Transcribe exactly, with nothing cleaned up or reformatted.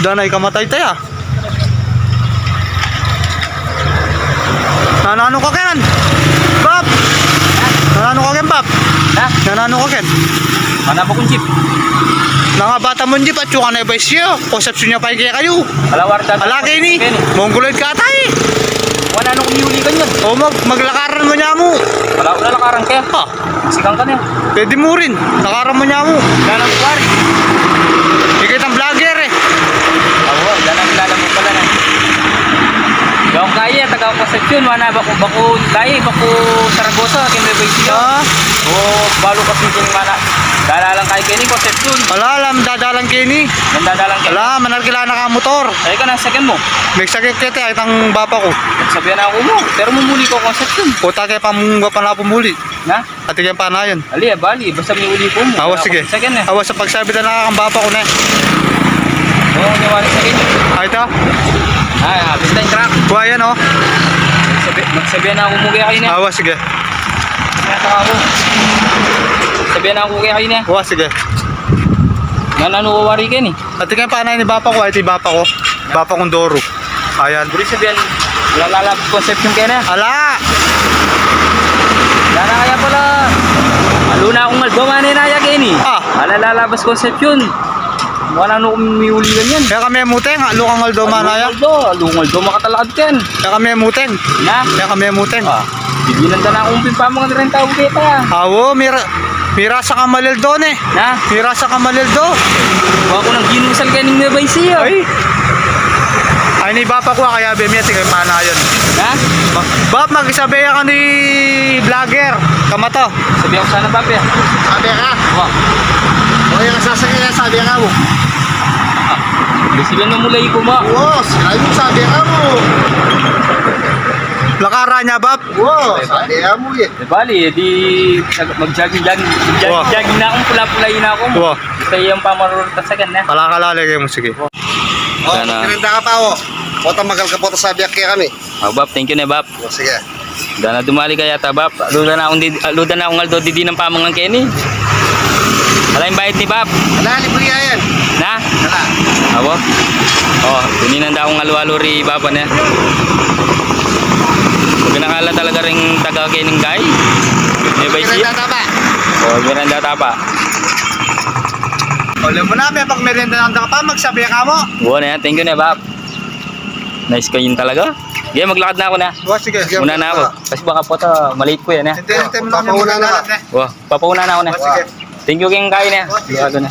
Sana ikamatay taya. Nananu ka ken, Bap? Nananu ka ken, Bap? Ha? Nananu ka ken? Mana ba kung jeep? Nangabata mung jeep at saka na iba isya. Concepcion ya pa kekayu. Ala, warta. Ala, keni. Keni. Mongoloid ka ata e. Wala nung umiuli kanyan. O, mag-, maglakaran mu nya mu. Wala, wala lakaran kaya. Ha? Sikan ka na. Pwede mu rin. Lakaran mu nya mu. Wala nang kuwari. Ikit ang vlogger e. Awa, wala nang kilala mu pala na. Gawang kaya, taga Concepcion, mana baku, baku, kaya, baku Saragosa, kin Nueva Ecija. Ah. O, balu kasi kin mana. Dadalan kaya keni, Concepcion. Ala, alam, dadalan keni. Nang dadalan keni. Ala, manarkila na ka motor. Ay, ka na, second mu. May sakit kete, ay, tang bapa ku. Sabihan aku mu. Pero mumuli ku, Concepcion. Puta ke pamungga pa na pumuli. Na? Ati keng panayan. Ali, abali, basta miuli ku mu. Awa, sige. Second e. Awa, sa pagsabi na kang bapa ku na. O, niwari second. Ay, ita? Ay, ah, basta yung truck. Kuha yan, o. Sabi, magsabihan na aku mu kaya kayo na. Awa, sige. Kaya sa ako. Sabihan na aku kaya kayo na. Awa, sige. Nananu wari keni? Ati keng panayan ni bapa ku, ay, ti bapa ku. Bapa kung Doro. Ayan. Buri sabihan, wala lalabas Concepcion kaya na. Ala! Dana kaya pala. Alu na akong aldo, manay na ya keni. Ah. Wala lalabas Concepcion. Wala nung miuli kanyan. Kaya kami muteng, alu kang aldo, manay. Alu kang aldo, alu kang aldo, makatalakad ken. Kaya kami muteng. Na? Kaya kami muteng. Ah. Bibinan ta na akong pimpamangan rin tau kita. Awo, mira, mirasa ka malildo ne. Na? Mirasa ka malildo. Wa ku nang ginusal kaya ning Nueva Ecija. Ay. Ay, ni bapa ku, kaya be mi, ati keng panayan. Na? Bap, magsabi ka ni vlogger. Kamato. Sabi aku sana, Bap, e. Sabi ka? Wa. O, yung sasakyan, sabi ka mu. Ah. Bisilan na mulai ku ma. Wa, sabi ka mu. Lakaran ya, Bap? Wa, sabi ka mu, e. E, bali, e, di mag-jogging, jogging, jogging, wa, jogging na akong pula-pula, ina akong. Wa. Basta yung pamarurta sa kanya. Kala-kala, lagi mu, sige. Wa. O, sana. Magtirinda ka pa, o. Pota, magal ka pota, sabi kaya kami. O, Bap, thank you na, Bap. O, sige. Dana dumali kaya ta, Bap. Luda na akong di, luda na akong aldo di, di nang pamangan keni. Ala yung bayad ni Bap. Ala, libre yan. Na? Ala. Awa. O, tuninan da akong alu-alu ri Bapa na. Pag nakala talaga ring taga kening kay. May bay siya. Miranda tapa. O, Miranda tapa. Wala mu na, may pag merienda ng tapa, magsabi ka mu. Buwan na yan. Thank you na, Bap. Nice kayo talaga. Sige, maglakad na ako na. Wa, sige. Muna na ako. Kasi baka po ta, malate ko yan, e. Hintay, hintay mu na kami. Papauna na. Muna na. Wa, papauna na ako na. Wa, sige. Thank you, king kain, e. Wa, sige. Sigurado na.